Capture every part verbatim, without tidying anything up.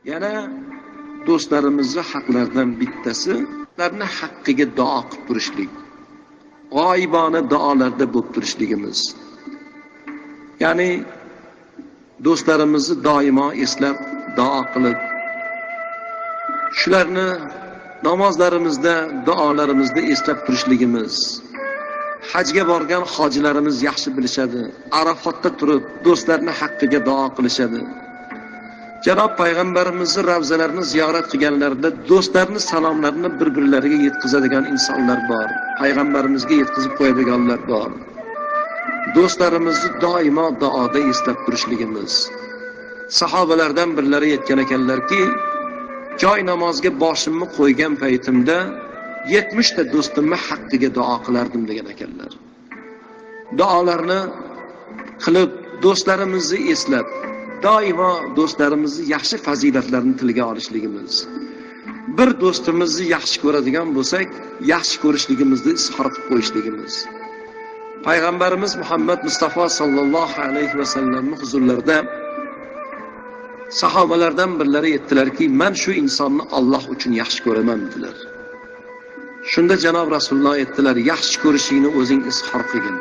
يەنە دوستلىرىمىزنىڭ ھەقلىرىدىن بىتتىسى، ئۇلارنى ھەققىگە دۇئا قىلىپ تۇرۇشلۇق. غائىبانە دۇئالاردا بولۇپ تۇرۇشلۇقىمىز. يەنى دوستلىرىمىزنى دائىما ئەسلەپ، دۇئا قىلىپ، شۇلارنى نامازلىرىمىزدا، دۇئالىرىمىزدا ئەسلەپ تۇرۇشلۇقىمىز. ھەجگە بارغان ھاجىلىرىمىز ياخشى بىلىشىدۇ. ئارافاتتا تۇرۇپ، دوستلارنى ھەققىگە دۇئا قىلىشىدۇ. جاناب پەيغەمبىرىمىزنى رەۋزىلەرنى زىيارەت قىلغانلاردا دوستلارنى سالاملارنى بىر-بىرلىرىگە يەتكۈزىدىغان ئىنسانلار بار. پەيغەمبىرىمىزگە يەتكۈزۈپ قويىدىغانلار بار. دوستلىرىمىزنى دائىما دۇئادا ئەسلەپ تۇرۇشلۇقىمىز. ساھابىلەردىن بىرلىرى ئېيتقان ئىكەنلەركى، جاي نامازغا باشىمنى قويغان پەيتىمدە يەتمىشتە دوستۇمنى ھەققىگە دۇئا قىلاردىم دېگەن ئىكەنلەر. دۇئالارنى قىلىپ، دوستلىرىمىزنى ئەسلەپ، دائىما دوستلىرىمىزنى ياخشى پەزىلەتلەرنى تىلگە ئالىشلىقىمىز. بىر دوستىمىزنى ياخشى كۆرىدىغان بولساق، ياخشى كۆرۈشلۈكىمىزنى ئىزھار قىلىپ قويۇشلۇقىمىز. پەيغەمبىرىمىز مۇھەممەد مۇستافا ساللاللاھۇ ئەلەيھى ۋەسەللەمنىڭ ھۇزۇرلىرىدا ساھابىلەردىن بىرلىرى ئېيتتىلەركى، مەن شۇ ئىنساننى ئاللاھ ئۈچۈن ياخشى كۆرىمەن، دېدىلەر. شۇندا جاناب رەسۇلۇللاھ ئېيتتىلەر، ياخشى كۆرۈشۈڭنى ئۆزۈڭ ئىزھار قىلغىن.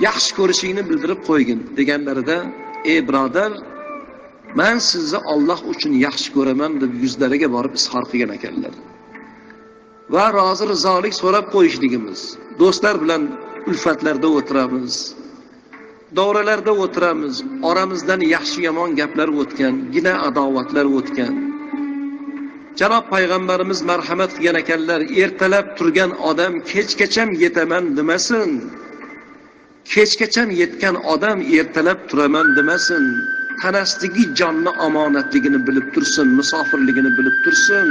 ياخشى كۆرۈشۈڭنى بىلدۈرۈپ قويغىن، دېگەنلىرىدە، ئەي بۇرادەر، مەن سىزنى ئاللاھ ئۈچۈن ياخشى كۆرىمەن، دەپ يۈزلىرىگە بارىپ ئىزھار قىلغان ئىكەنلەر. ۋە رازى رىزالىق سوراپ قويۇشلۇقىمىز. دوستلار بىلەن ئۈلفەتلەردە ئولتۇرىمىز. دورىلاردا ئولتۇرىمىز، ئارىمىزدىن ياخشى-يامان گەپلەر ئۆتكەن، گىنە-ئاداۋەتلەر ئۆتكەن. جاناب پەيغەمبىرىمىز مەرھەمەت قىلغان ئىكەنلەر، ئەرتىلەپ تۇرغان ئادەم كەچكەچە يېتىمەن دېمەسۇن. كەچكەچە يەتكەن ئادەم ئەرتىلەپ تۇرىمەن دېمەسۇن. تەنەسىدىكى جاننى ئامانەتلىكىنى بىلىپ تۇرسۇن، مۇساپىرلىكىنى بىلىپ تۇرسۇن.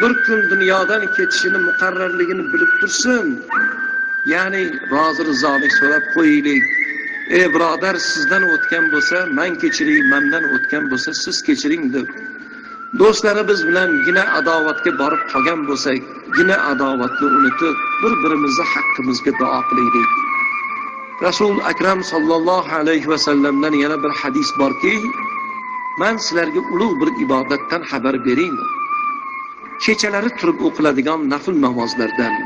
بىر كۈن دۇنيادىن كېتىشىنى مۇقەررەرلىكىنى بىلىپ تۇرسۇن. يەنى رازى رىزالىق سوراپ قويايلى. ئەي بۇرادەر، سىزدىن ئۆتكەن بولسا مەن كەچىرەي، مەندىن ئۆتكەن بولسا سىز كەچىرىڭ دەپ. دوستلىرىمىز بىلەن گىنە ئاداۋەتكە بارىپ قالغان بولساق، گىنە ئاداۋەتنى ئۇنتۇپ، بىر-بىرىمىزنى ھەققىمىزگە دۇئا قىلايلى. رەسۇل ئەكرەم ساللاللاھۇ ئەلەيھى ۋەسەللەمدىن يەنە بىر ھەدىس باركى، مەن سىلەرگە ئۇلۇغ بىر ئىبادەتتىن خەۋەر بېرەيمۇ؟ كېچىلەرنى تۇرۇپ ئوقۇلىدىغان نەپىل نامازلاردىن،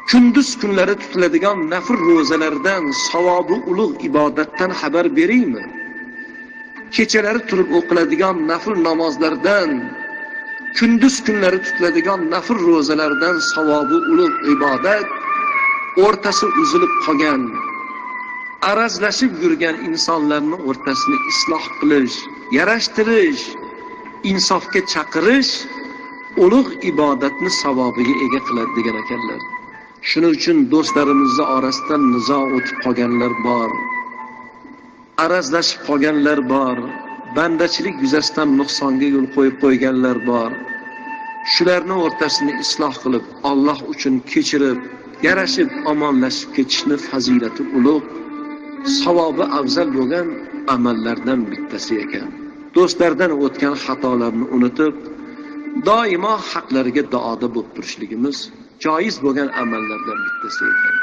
كۈندۈز كۈنلىرى تۇتۇلىدىغان نەپىل روزىلاردىن، ساۋابى ئۇلۇغ ئىبادەتتىن خەۋەر بېرەيمۇ؟ كېچىلەر تۇرۇپ ئوقۇلىدىغان نەپىل نامازلاردىن، كۈندۈز كۈنلىرى تۇتۇلىدىغان نەپىل روزىلاردىن ساۋابى ئۇلۇغ ئىبادەت، ئورتىسى ئۈزۈلۈپ قالغان، ئەرەزلىشىپ يۈرگەن ئىنسانلارنىڭ ئورتىسىنى ئىسلاھ قىلىش، ياراشتۇرۇش، ئىنسافقا چاقىرىش ئۇلۇغ ئىبادەتنى ساۋابىغا ئىگە قىلىدۇ دېگەن ئىكەنلەر. شۇنىڭ ئۈچۈن دوستلىرىمىزنىڭ ئارىسىدا نىزا ئۆتۈپ قالغانلار بار. ئەرەزلىشىپ قالغانلار بار، بەندىچىلىك يۈزەسىدىن نۇقسانغا يول قويۇپ قويغانلار بار. شۇلارنىڭ ئورتىسىنى ئىسلاھ قىلىپ، ئاللاھ ئۈچۈن كەچۈرۈپ، يارىشىپ، ئامانلىشىپ كېتىشنى پەزىلىتى ئۇلۇغ، ساۋابى ئەۋزەل بولغان ئەمەللەردىن بىتتىسى ئىكەن. دوستلاردىن ئۆتكەن خاتالارنى ئۇنتۇپ، دائىما ھەقلەرگە دۇئادا بولۇپ تۇرۇشلۇقىمىز جايىز بولغان ئەمەللەردىن بىتتىسى ئىكەن.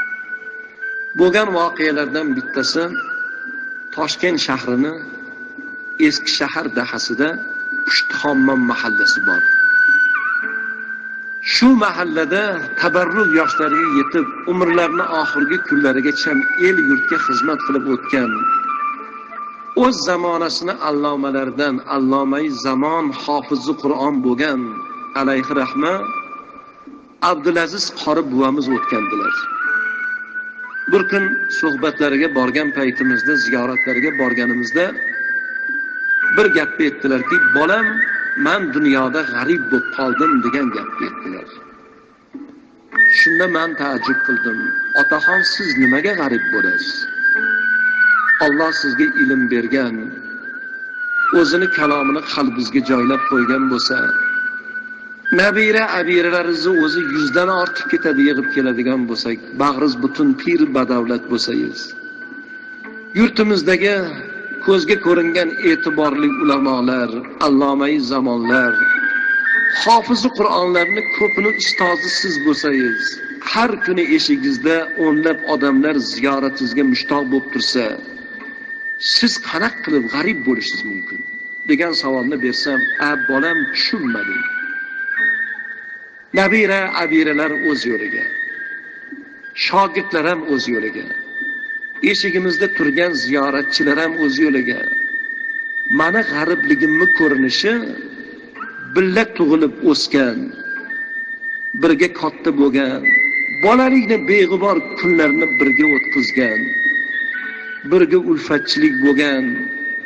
بولغان ۋەقەلەردىن بىتتىسى، تاشكەنت شەھىرىنىڭ ئەسكى شەھەر دەھەسىدە پۇشتىخانمان مەھەللىسى بار. شۇ مەھەللىدە تەبەررۇك ياشلارغا يېتىپ، ئۆمۈرلەرنىڭ ئاخىرقى كۈنلىرىگىچە ئېل-يۇرتقا خىزمەت قىلىپ ئۆتكەن، ئۆز زامانىسىنىڭ ئاللامىلىرىدىن ئاللامەي زامان، ھافىزى قۇرئان بولغان، ئەلەيھى رەھمە، ئابدۇلئەزىز قارى بوۋامىز ئۆتكەنىدىلەر. بىر كۈن سۆھبەتلەرگە بارغان پەيتىمىزدە، زىيارەتلەرگە بارغىنىمىزدا بىر گەپنى ئېيتتىلەركى، بالام، مەن دۇنيادا غەرىب بولۇپ قالدىم دېگەن گەپنى ئېيتتىلەر. شۇندا مەن تەئەججۈپ قىلدىم، ئاتاخان، سىز نېمىگە غەرىب بولىسىز؟ ئاللا سىزگە ئىلىم بەرگەن، ئۆزىنى كالامىنى قەلبىڭىزگە جايلاپ قويغان بولسا، نەبىرە ئەبىرىلىرىڭىزنى ئۆزى يۈزدىن ئارتۇق كېتىدۇ يىغىپ كېلىدىغان بولسا، باغرىز بۈتۈن پىر بەدەۋلەت بولسىڭىز. يۇرتىمىزدىكى كۆزگە كۆرۈنگەن ئېتىبارلىق ئۇلامالار، ئاللامەي زامانلار، ھافىزى قۇرئانلارنى كۆپىنىڭ ئۇستازى سىز بولسىڭىز، ھەر كۈنى ئېشىكىڭىزدە ئونلاپ ئادەملەر زىيارىتىڭىزگە مۇشتاق بولۇپ تۇرسا، سىز قانداق قىلىپ غەرىب بولۇشىڭىز مۇمكىن؟ دېگەن ساۋالنى بەرسەم، ئە، بالام، چۈشەنمىدىم. نەبىرە، ئەبىرىلەر ئۆز يولىغا، شاگىرتلەر ھەم ئۆز يولىغا، ئېشىكىمىزدە تۇرغان زىيارەتچىلەر ھەم ئۆز يولىغا. مانا غەرىبلىكىمنىڭ كۆرۈنۈشى، بىللە تۇغۇلۇپ ئۆسكەن، بىرگە كاتتا بولغان، بالىلىقنى، بىغۇبار كۈنلەرنى بىرگە ئۆتكۈزگەن، بىرگە ئۈلپەتچىلىك بولغان،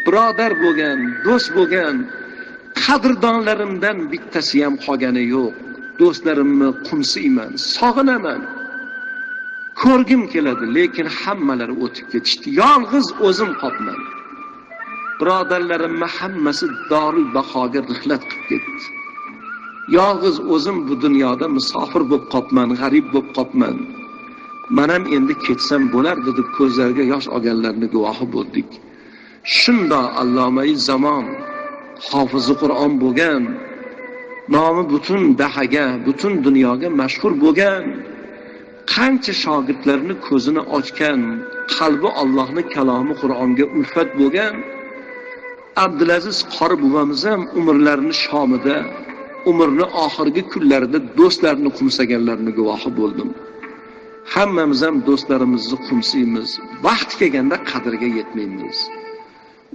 بۇرادەر بولغان، دوست بولغان قەدىردانلىرىمدىن بىتتەسى ھەم قالغىنى يوق. دوستلىرىمنى قومسايمەن، سېغىنىمەن. كۆرگۈم كېلىدۇ، لېكىن ھەممىلىرى ئۆتۈپ كېتىشتى. يالغۇز ئۆزۈم قاپمەن. بۇرادەرلىرىممۇ ھەممىسى دارۇل بەقاغا رىھلەت قىلىپ كەتتى. يالغۇز ئۆزۈم بۇ دۇنيادا مۇساپىر بولۇپ قاپمەن، غەرىب بولۇپ قاپمەن. مەنەم ئەمدى كەتسەم بولار دەپ كۆزلىرىگە ياش ئالغانلارنىڭ گۇۋاھى بولدۇق. شۇنداق ئاللامەي زامان، ھافىزى قۇرئان بولغان، نامى پۈتۈن دەھرگە، پۈتۈن دۇنياغا مەشھۇر بولغان، قانچە شاگىرتلەرنىڭ كۆزىنى ئاچقان، قەلبى ئاللانىڭ كالامى قۇرئانغا ئۈلپەت بولغان ئابدۇلئەزىز قارى بوۋامىز ھەم ئۆمۈرلىرىنى شامىدا، ئۆمرىنىڭ ئاخىرقى كۈنلىرىدە دوستلارنى قومسىغانلىرىنىڭ گۇۋاھى بولدۇم. ھەممىمىز ھەم دوستلىرىمىزنى قومسايمىز، ۋاقتى كەلگەندە قەدرىگە يەتمەيمىز.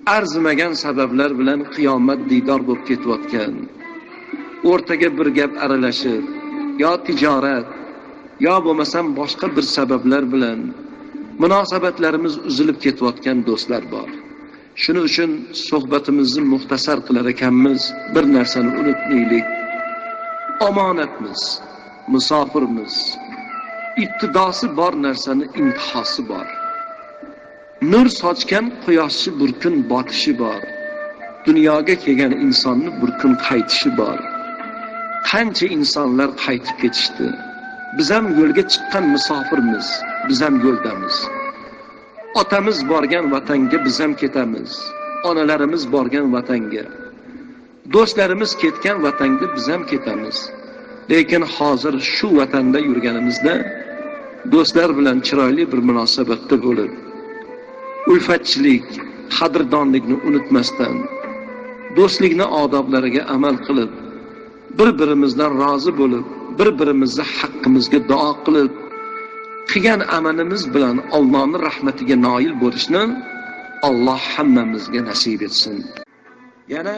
ئەرزىمىگەن سەۋەبلەر بىلەن قىيامەت دىدار بولۇپ كېتىۋاتقان، ئورتىغا بىر گەپ ئارىلىشىپ، يا تىجارەت، يا بولمىسام باشقا بىر سەۋەبلەر بىلەن مۇناسىۋەتلىرىمىز ئۈزۈلۈپ كېتىۋاتقان دوستلار بار. شۇنىڭ ئۈچۈن سۆھبىتىمىزنى مۇختەسەر قىلار ئىكەنمىز، بىر نەرسىنى ئۇنتۇمايلى. ئامانەتمىز، مۇساپىرمىز. ئىپتىداسى بار نەرسىنىڭ ئىنتىھاسى بار. نۇر ساچقان قۇياشچە بىر كۈن باتىشى بار. دۇنياغا كەلگەن ئىنساننىڭ بىر كۈن قايتىشى بار. قانچە ئىنسانلار قايتىپ كېتىشتى. بىزەم يولغا چىققان مۇساپىرمىز، بىزەم يولدىمىز. ئاتىمىز بارغان ۋەتەنگە بىزەم كېتىمىز. ئانىلىرىمىز بارغان ۋەتەنگە. دوستلىرىمىز كەتكەن ۋەتەنگە بىزەم كېتىمىز. لېكىن ھازىر شۇ ۋەتەندە يۈرگىنىمىزدە، دوستلار بىلەن چىرايلىق بىر مۇناسىۋەتتە بولۇپ، ئۈلپەتچىلىك، قەدىردانلىقنى ئۇنتۇماستىن، دوستلۇقنىڭ ئادابلىرىغا ئەمەل قىلىپ، بىر-بىرىمىزدىن رازى بولۇپ، بىر-بىرىمىزنى ھەققىمىزگە دۇئا قىلىپ، قىلغان ئەمىلىمىز بىلەن ئاللانىڭ رەھمىتىگە نائىل بولۇشنى ئاللا ھەممىمىزگە نەسىپ ئەتسۇن. يەنە